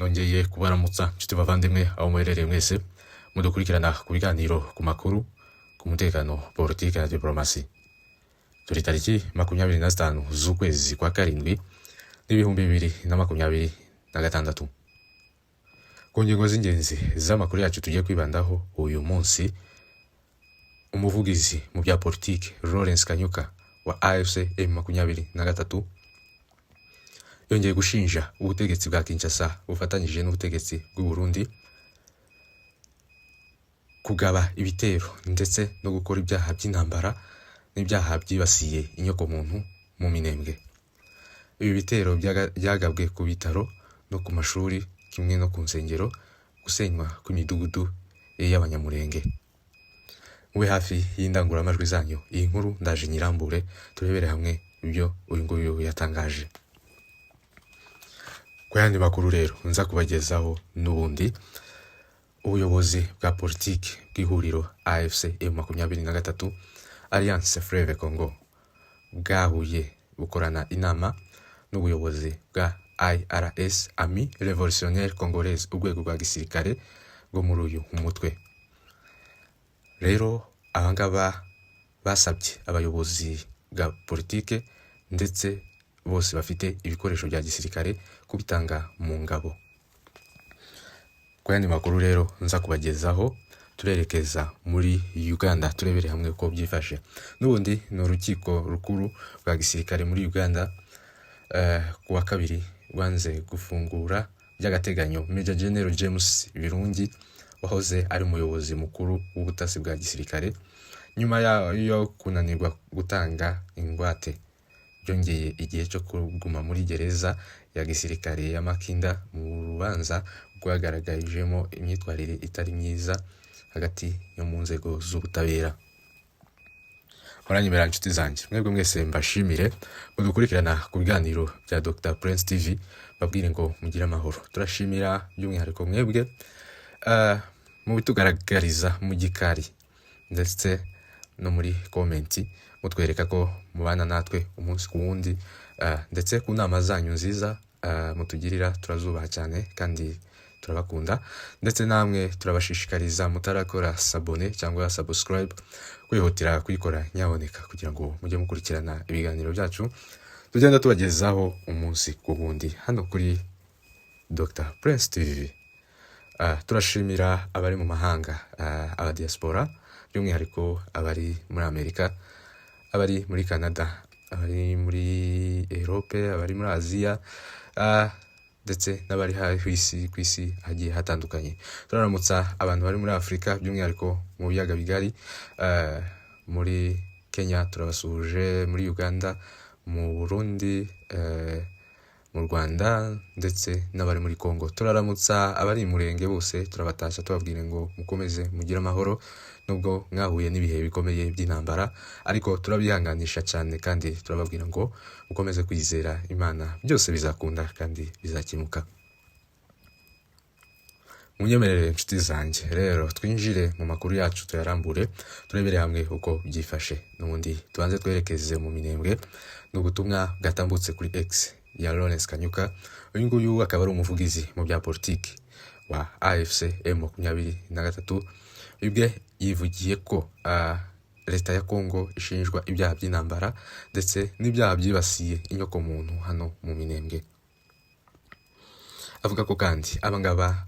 Nongeye kubaramutsa, nshuti bavandimwe, aho muherereye mwese mudukurikirana ku biganiro, ku makuru, ku mutekano, politiki na diplomasi. Turi tariki 25 z'ukwezi kwa karindwi n'2026. Ku ngingo z'ingenzi z'amakuru yacu tugiye kwibandaho uyu munsi: umuvugizi mu bya politiki Lawrence Kanyuka wa AFC M23 yongeye gushinja ubutegetsi bwa Kinshasa bufatanyije n'ubutegetsi bw'u Burundi kugaba ibitero ndetse no gukora ibyaha by'intambara n'ibyaha byibasiye inyokomuntu mu Minembwe. Ibi bitero byagabwe ku bitaro no ku mashuri kimwe no ku nsengero, gusenywa kw'imidugudu y'Abanyamurenge. Mube hafi y'indangururamajwi zanyu, iyi nkuru ndaje nyirambure, turebere hamwe ibyo uyu nguyu yatangaje. Ku yandi makuru rero nza kubagezaho n'ubundi, ubuyobozi bwa politiki bw'ihuriro AFC M23, Alliance Fleuve Congo, bwahuye bukorana inama n'ubuyobozi bwa ARC, Armée Révolutionnaire Congolaise, urwego rwa gisirikare rwo muri uyu mutwe. Rero abangaba basabye abayobozi bwa politike ndetse bose bafite ibikoresho bya gisirikare kubitanga mu ngabo. Ku yandi makuru rero nza kubagezaho, turerekeza muri Uganda, turebere hamwe uko byifashe. N'ubundi ni urukiko rukuru rwa gisirikare muri Uganda, ku wa kabiri rwanze gufungura by'agateganyo Major General James Birungi wahoze ari umuyobozi mukuru w'ubutasi bwa gisirikare, nyuma yo kunanirwa gutanga ingwate. Byongeye igihe cyo kuguma muri gereza ya gisirikare ya Makindye mu rubanza rwagaragarijemo imyitwarire itari myiza hagati yo mu nzego z'ubutabera. Muranyemera, inshuti zanjye, mwebwe mwese mbashimire mudukurikirana ku biganiro bya Dr Prince TV, babwire ngo mugire amahoro. Turashimira by'umwihariko mwebwe mu bitugaragariza mu gikari ndetse no muri comment, mutwereka ko mubana natwe umunsi ku wundi, ndetse ku nama zanyu nziza mutugirira, turazubaha cyane kandi turabakunda. Ndetse namwe turabashishikariza mutarakora s'abonner cyangwa subscribe kwihutira kuyikora nyaboneka, kugira ngo mujye mukurikirana ibiganiro byacu tugenda tubagezaho umunsi ku wundi hano kuri Dr Prince TV. Turashimira abari mu mahanga, aba diaspora, by'umwihariko abari muri Amerika, abari muri Canada, abari muri Europe, abari muri Aziya, ndetse n'abari ku isi hagiye hatandukanye. Turaramutsa abantu bari muri Afurika, by'umwihariko mu biyaga bigari, muri Kenya turabasuhuje, muri Uganda, mu Burundi, mu Rwanda ndetse n'abari muri Congo. Turaramutsa abari i Murenge bose, turabatashya tubabwira ngo mukomeze mugire amahoro nubwo mwahuye n'ibihe bikomeye by'intambara, ariko turabihanganisha cyane kandi turababwira ngo mukomeze kwizera Imana, byose bizakunda kandi bizakemuka. Munyemerere, inshuti zanjye, rero twinjire mu makuru yacu tuyarambure, turebere hamwe uko byifashe. N'ubundi tubanze twerekeze mu Minembwe. Ni ubutumwa bwatambutse kuri X ya Lawrence Kanyuka. Uyu nguyu akaba ari umuvugizi mu bya politiki wa AFC M23. Ubwe yivugiye ko leta ya Congo ishinjwa ibyaha by'intambara ndetse n'ibyaha byibasiye inyokomuntu hano mu Minembwe. Avuga ko kandi abangaba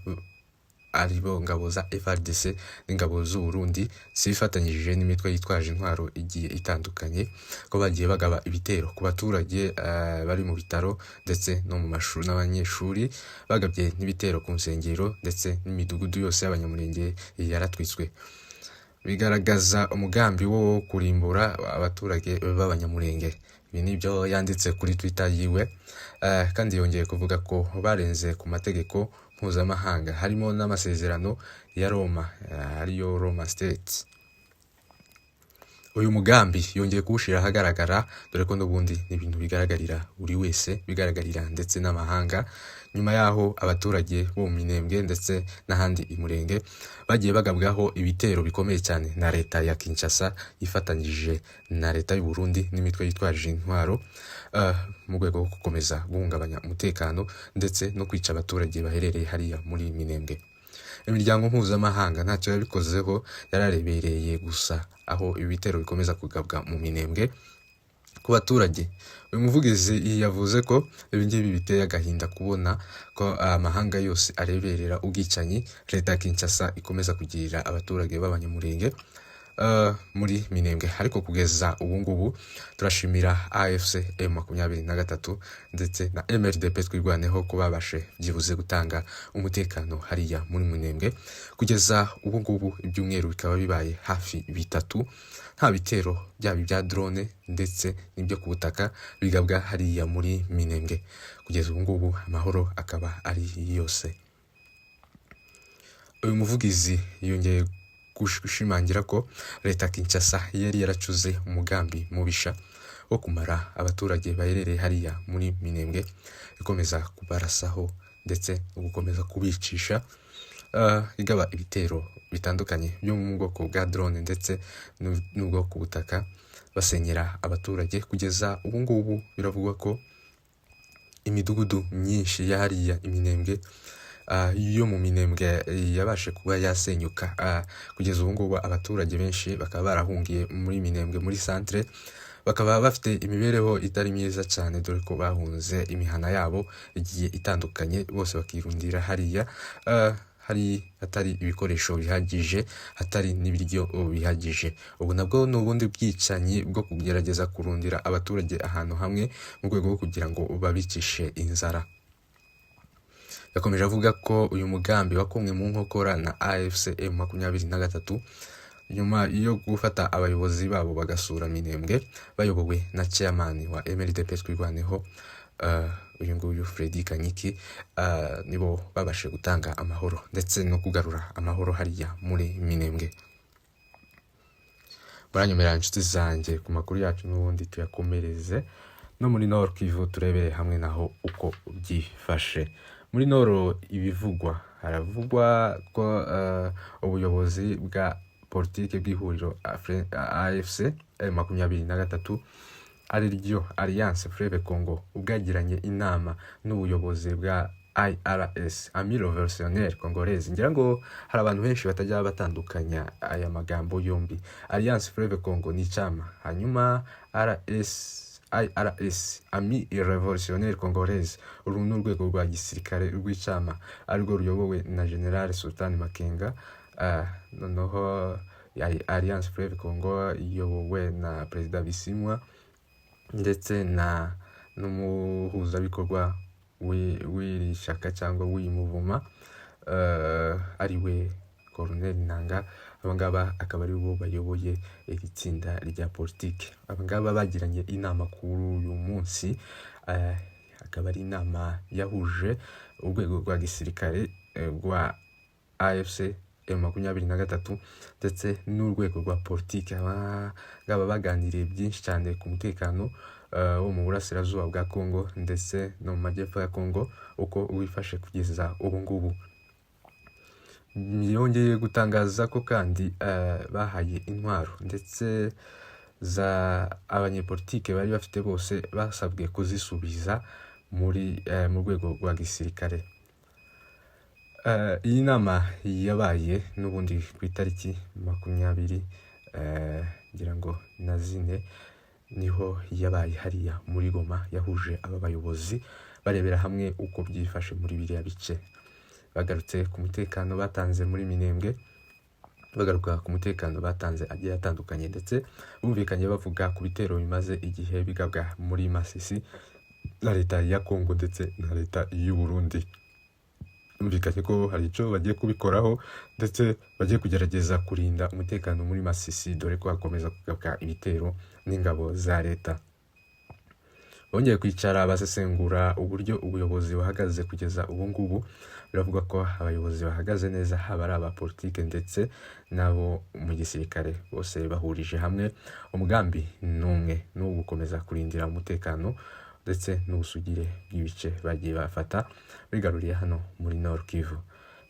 ari bo ngabo za FARDC n'ingabo z'u Burundi zifatanyije n'imitwe yitwaje intwaro igiye itandukanye, ko bagiye bagaba ibitero ku baturage bari mu bitaro ndetse no mu mashuri n'abanyeshuri, bagabye n'ibitero ku nsengero, ndetse n'imidugudu yose y'Abanyamurenge yaratwitswe, bigaragaza umugambi wo kurimbura abaturage b'Abanyamurenge. Ibi ni byo yanditse kuri Twitter yiwe. Kandi yongeye kuvuga ko barenze ku mategeko mpuzamahanga, harimo n'amasezerano ya Roma, ariyo Roma Statute. Uyu mugambi yongeye kuwushyira ahagaragara, dore ko n'ubundi ni ibintu bigaragarira buri wese, bigaragarira ndetse n'amahanga. Nyuma yaho abaturage bo mu Minembwe ndetse n'ahandi i Murenge bagiye bagabwaho ibitero bikomeye cyane na leta ya Kinshasa ifatanyije na leta y'u Burundi n'imitwe yitwaje intwaro, mu rwego rwo gukomeza guhungabanya umutekano ndetse no kwica abaturage baherereye hariya muri Minembwe. Imiryango mpuzamahanga ntacyo yabikozeho, yararebereye gusa aho ibi bitero bikomeza kugabwa mu Minembwe ku baturage. Uyu muvugizi yavuze ko ibi ngibi biteye agahinda kubona ko amahanga yose areberera ubwicanyi leta ya Kinshasa ikomeza kugirira abaturage b'Abanyamurenge muri Minembwe. Ariko kugeza ubu ngubu turashimira AFC M23 ndetse na MRDP Twirwaneho ko babashe byibuze gutanga umutekano hariya muri Minembwe. Kugeza ubu ngubu ibyumweru bikaba bibaye hafi 3 nta bitero byaba ibya drone ndetse n'ibyo ku butaka bigabwa hariya muri Minembwe. Kugeza ubu ngubu amahoro akaba ari yose. Uyu muvugizi yongeye gushimangira ko leta ya Kinshasa yari yaracuze umugambi mubisha wo kumara abaturage baherereye hariya muri Minembwe, ikomeza kubarasaho ndetse no gukomeza kubicisha, igaba ibitero bitandukanye byo mu bwoko bwa drone ndetse n'ubwo ku butaka, basenyera abaturage. Kugeza ubu ngubu biravugwa ko imidugudu myinshi ya hariya iminembwe, yo mu Minembwe yabashe kuba yasenyuka. Kugeza ubu ngubu abaturage benshi bakaba barahungiye muri Minembwe muri centre, bakaba bafite imibereho itari myiza cyane, dore ko bahunze imihana yabo igiye itandukanye, bose bakirundira hariya hari hatari ibikoresho bihagije, hatari n'ibiryo bihagije. Ubu nabwo ni ubundi bwicanyi bwo kugerageza kurundira abaturage ahantu hamwe mu rwego rwo kugira ngo babicishe inzara. Yakomeje avuga ko uyu mugambi wakomwe mu nkokora na AFC M23 nyuma yo gufata abayobozi babo bagasura Minembwe bayobowe na chairman wa MRDP Twirwaneho, uyu nguyu Freddy Kanyiki, nibo babashe gutanga amahoro ndetse no kugarura amahoro hariya muri Minembwe. Muranyemera inshuti zanjye, ku makuru yacu n'ubundi tuyakomereze no muri Nord Kivu, turebere hamwe naho uko byifashe muri Nord. Ibivugwa, haravugwa ko ubuyobozi bwa politike bw'ihuriro AFC M23, ari ryo Alliance Fleuve Congo, ubwagiranye inama n'ubuyobozi bwa ARC, Armée Révolutionnaire Congolaise. Ngira ngo hari abantu benshi batajya batandukanya aya magambo yombi. Alliance Fleuve Congo ni icyama, hanyuma ARC, Armée Révolutionnaire Congolaise, uru ni urwego rwa gisirikare rw'icyama arirwo ruyobowe na General Sultan Makenga. Noneho Alliance Fleuve Congo iyobowe na Perezida Bisimwa ndetse na n'umuhuzabikorwa w'iri shyaka cyangwa w'iyi muvuma, ari we Colonel Nanga. Aba ngaba akaba ari bo bayoboye iri tsinda rya politiki. Aba ngaba bagiranye inama kuri uyu munsi, akaba ari inama yahuje urwego rwa gisirikare rwa AFC M23 ndetse n'urwego rwa politiki. Aba ngaba baganiriye byinshi cyane ku mutekano wo mu burasirazuba bwa Congo ndetse no mu majyepfo ya Congo uko wifashe kugeza ubu ngubu. Yongeye gutangaza ko kandi bahaye intwaro ndetse za abanyepolitike bari bafite bose basabwe kuzisubiza muri mu rwego rwa gisirikare. Iyi nama yabaye n'ubundi ku itariki 24, ngira ngo na zine niho yabaye hariya muri Goma, yahuje aba bayobozi barebera hamwe uko byifashe muri biriya bice. Bagarutse ku mutekano batanze muri Minembwe, bagaruka ku mutekano batanze agiye atandukanye, ndetse bumvikanye bavuga ku bitero bimaze igihe bigabwa muri Masisi na leta ya Congo ndetse na leta y'u Burundi. Bumvikanye ko hari icyo bagiye kubikoraho ndetse bagiye kugerageza kurinda umutekano muri Masisi, dore ko hakomeza kugabwa ibitero n'ingabo za leta. Bongeye kwicara basesengura uburyo ubuyobozi buhagaze kugeza ubu ngubu. Biravuga ko abayobozi bahagaze neza, haba ari aba politike ndetse n'abo mu gisirikare, bose bahurije hamwe umugambi ni umwe, ni uwo gukomeza kurindira umutekano. ndetse n'ubusugire bw'ibice bagiye bafata bigaruriye hano muri Nord Kivu.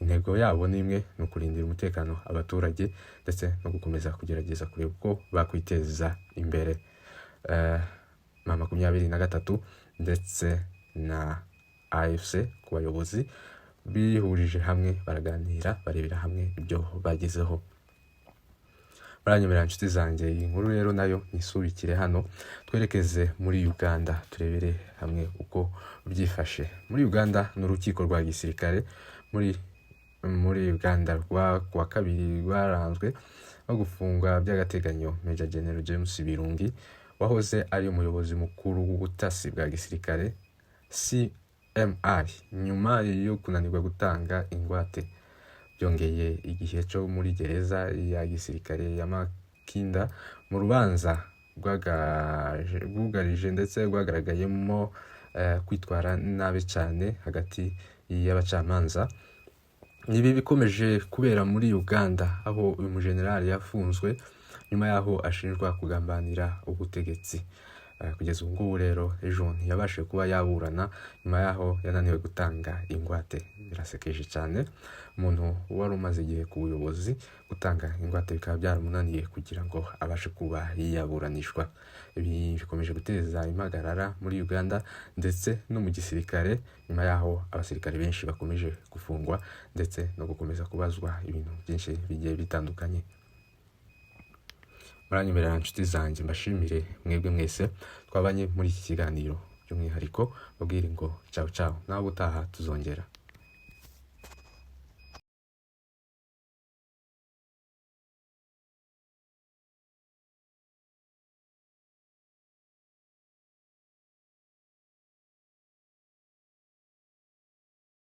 Intego yabo ni imwe, ni ukurindira umutekano abaturage ndetse no gukomeza kugerageza kureba uko bakwiteza imbere. M23 ndetse na AFC ku bayobozi bihurije hamwe, baraganira, barebera hamwe ibyo bagezeho. Muranyemerera inshuti zanjye, iyi nkuru rero nayo nisubikire hano, twerekeze muri Uganda, turebere hamwe uko byifashe muri Uganda. Ni urukiko rwa gisirikare muri Uganda rwa kuwa kabiri rwaranzwe no gufungwa by'agateganyo Major General James Birungi, wahoze ari umuyobozi mukuru w'ubutasi bwa gisirikare CMI, nyuma yo kunanirwa gutanga ingwate. Byongeye igihe cyo muri gereza ya gisirikare ya Makinda mu rubanza rwugarije ndetse rwagaragayemo kwitwara nabi cyane hagati y'abacamanza. Ibi bikomeje kubera muri Uganda, aho uyu mujenerali yafunzwe nyuma y'aho ashinjwa kugambanira ubutegetsi. Kugeza ubu ngubu rero, ejo ntiyabashije kuba yaburana nyuma y'aho yananiwe gutanga ingwate. Birasekeje cyane, umuntu wari umaze igihe ku buyobozi, gutanga ingwate bikaba byaramunaniye kugira ngo abashe kuba yaburanishwa. Ibi bikomeje guteza impagarara muri Uganda ndetse no mu gisirikare, nyuma y'aho abasirikare benshi bakomeje gufungwa ndetse no gukomeza kubazwa ibintu byinshi bigiye bitandukanye. Muranyemerera inshuti zanjye, mbashimire mwebwe mwese twabanye muri iki kiganiro, by'umwihariko babwire ngo ciao ciao, nawe utaha tuzongera.